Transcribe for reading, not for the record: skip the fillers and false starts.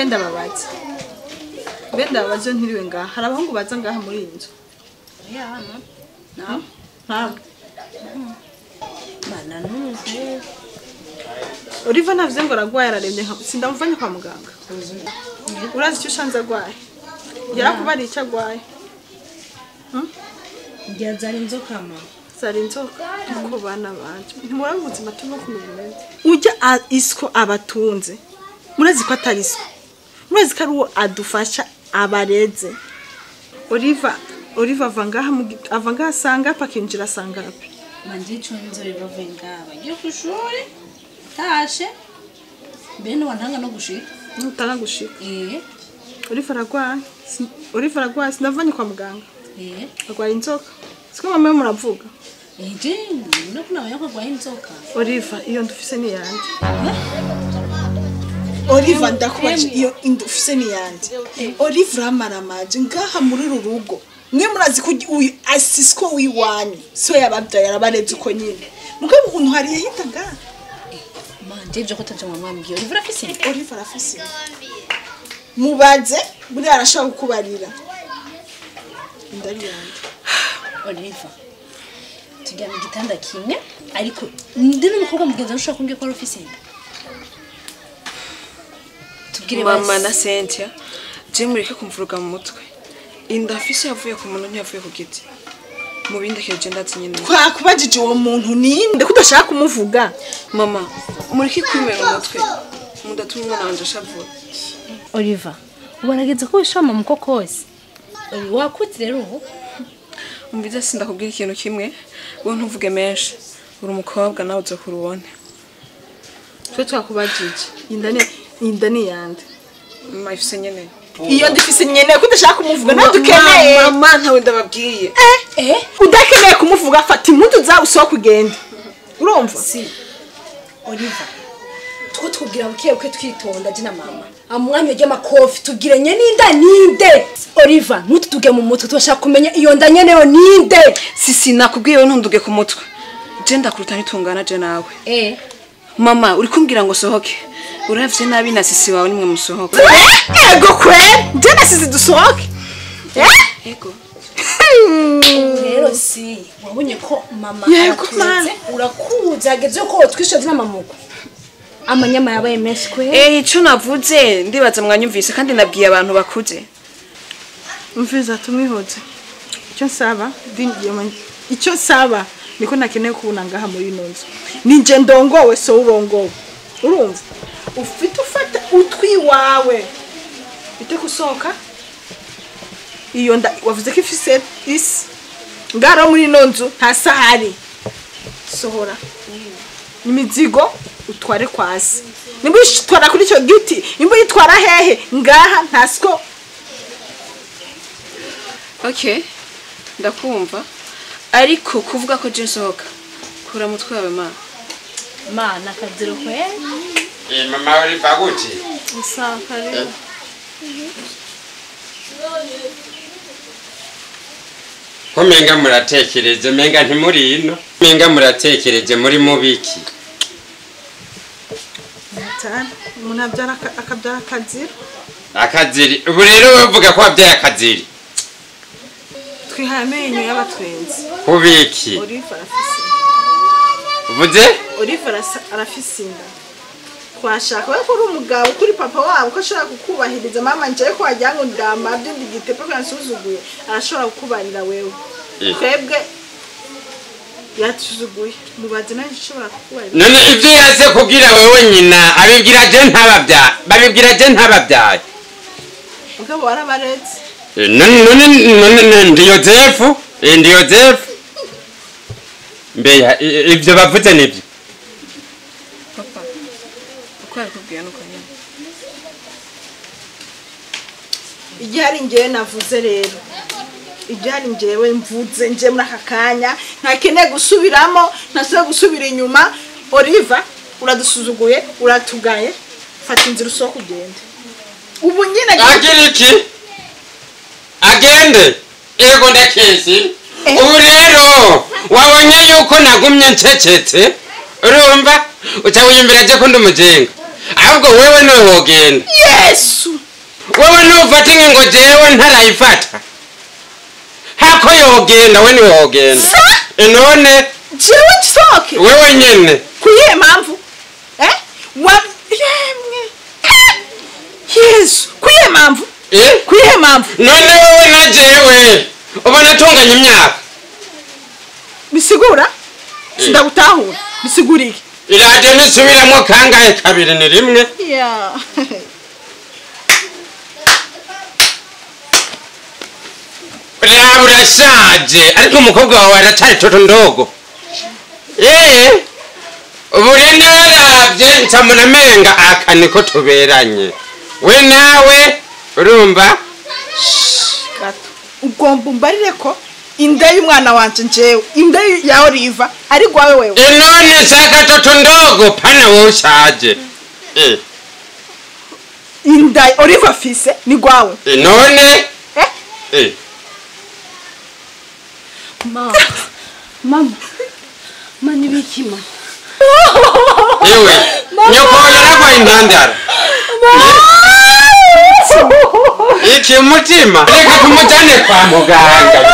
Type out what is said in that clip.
Benda babaze. Benda babaze ntiriwe ngaha. Hari abahungu baza ngaha muri iyi nzu. Ya hano. Na. Ntabwo. Mana ntuze. Oliver navuze ngo aragwaye ararembye sindamuvanye kwa muganga. Urazi icyo ushanze agwaye? Yarakubariye icyo agwaye. Ngira zari inzoka ma. Zari inzoka ko bana banje. Ntimuraba ubuzima turimo kumenya neza. Ujya isiko abatunze. Murazi ko atari isiko. Murazi ko ari uwo adufasha abareze. Oliver ava ngaha asanga akinjira asanga api. Manje ico nzo Oliver ngaha. Bagiye kushuri. Tashe. Bene wantanga no gushika. Ntanga gushika. Oliver aragwaye. Oliver aragwaye sinavanye kwa muganga. Agwaye inzoka. Siko mama muravuga. Je, no kuna yako agwaye inzoka. Oliver iyo ndufise ni yande. Oliver ndakubaje iyo indufise ni yande. Oliver amaramaje ngaha muri rurugo. Mwe murazi ko uyu asisiko wiwanyu. So yababyaye arabareze uko nyine. Mugabo ukuntu hari yahita ngaha. Manje ibyo ko tanje mama mbwiye. Oliver afise. Oliver afise. Mubaze buri arashaka kukubarira. Ndari yande. Oliver. Tujya mu gitanda kimwe ariko ndi n'umukobwa mugenzi ushaka kumbwiye ko afise inda. Tubwire mama na Cynthia je mureke kumvuruga mu mutwe. Inda afise yavuye ku muntu ntiyavuye ku giti. Mu bindi keje ndatsi nyine. Kwa kubajije uwo muntu ninde kudashaka kumuvuga? Mama mureke kwimera umutwe. Mudatuma umwana wanje ashavura. Oliver, ubarageze ko wishama mu kokose. Oli wakutse rero ubu. Umvize sindakubwira ikintu kimwe, wowe ntuvuge menshi. Uri umukobwa nawe uzokurubone. Twe twakubajije. Inda ni yande. Mama ifise nyene. Iyo ndifise nyene ko udashaka kumuvuga ntadukeneye. Mama ntawe ndababwiye. Udakeneye kumuvuga fata impundu zawe usohoke kugenda. Urumva? Si. Oliver. Two tubwira buke buke twitonda je na mama. Amwanya ry'amakofi tubwire nyene inda ninde. Oliver ntutuduge mu mutwe twashaka kumenya iyo nda nyene yo ninde. Sisi nakubwiye we ntunduge ku mutwe. Je ndakuruta nitungana je nawe. Mama uri kumbwira ngo sohoke. Uravye nabi na sisi wawe nimwe musohoke. Ego kwe, je na sisi dusohoke. Ego. Rero si wabonye ko mama urakuza ageze ko twishoje na mamuko. Amanyama yabaye menshi kwe. Ico navuze ndibaza mwanyumvise kandi nabwiye abantu bakuze. Umviza tumwihoze. Icyo nsaba icyo nsaba niko nakeneye kubona ngaha muri ino nzu. Ninje ndongowe so urongowe. Urumva? Ufite ufata utwi wawe. Ite kusohoka. Iyo nda wavuze ko ifise isi. Ngaro muri ino nzu nta sahari. Sohora. Imizigo utware kwasi. Nimba uyitwara kuri icyo giti, nimba uyitwara hehe ngaha ntasiko. Okay. Ndakumva. Ariko kuvuga ko je nsohoka. Kura mutwe wawe ma. Ma nakaziro kwe. Mama uri baguti. Usaka rero. Ko menga muratekereje menga ntimuri ino. Menga muratekereje muri mubiki. Umuntu abyara akabyara akaziri. Akaziri. Ubu rero bavuga ko abyaye akaziri. Twihaye amenyo y'abatwenzi. Kubiki. Oliver arafise. Uvuze? Oliver arafise inda. Twashaka we kuri umugabo kuri papa wabo ko ashobora kukubahiriza mama nje ko wagira ngo ndamabye ndigitepe ko yansuzuguye arashobora kukubarira wewe. Twebwe yatuzuguye mubaze naje ashobora kukubarira. None ivyo yaze kugira wewe nyina abibwira je ntababya babibwira je ntababyaye. Mugabo warabaretse. None none ndi Yozefu ndi Yozefu. Mbe ivyo bavuze nibyo. Papa uko yakubwiye nuko nyine. Igihari ngewe navuze rero. Igihari ngewe mvuze nje muri aka kanya ntakeneye gusubiramo ntasubira gusubira inyuma. Oliver uradusuzuguye uratugaye fata inzira usohoke ugende. Ubu nyine agira iki? Agende. Ego ndakesi. Ubu rero wabonye yuko nagumye ncecetse urumva uca wiyumvira je ko ndumujenga. Ahubwo wewe niwe wogenda. Yesu. Wewe nufata ingingo jewe ntarayifata. Hako yogenda we niwe wogenda. None jewe nsoke. Wewe nyene. Kuyihe mpamvu? Eh? Wa yemwe. Yesu, kuyihe mpamvu? Kuyihe mpamvu? None wewe na jewe ubona tunganya imyaka. Bisigura? Sindagutahura. Bisigura iki? Iradiyo nisubiramwo kangahe kabiri ni rimwe? Yeah. Raba urashaje ariko umukobwa wawe aracari toto ndogo. Ubu rero naravye ncamuna menga aka niko tuberanye. We nawe urumva? Gato. Ugomba umbarire ko inda y'umwana wanje njewe, inda ya Oliver ari gwawe wewe. None saka toto ndogo pana wowe ushaje. Inda Oliver afise ni gwawe. None? Mama. Mama. Mani bikima. Ewe, nyoko yaragwaye intandaro. Iki umutima reka tumujane kwa muganga.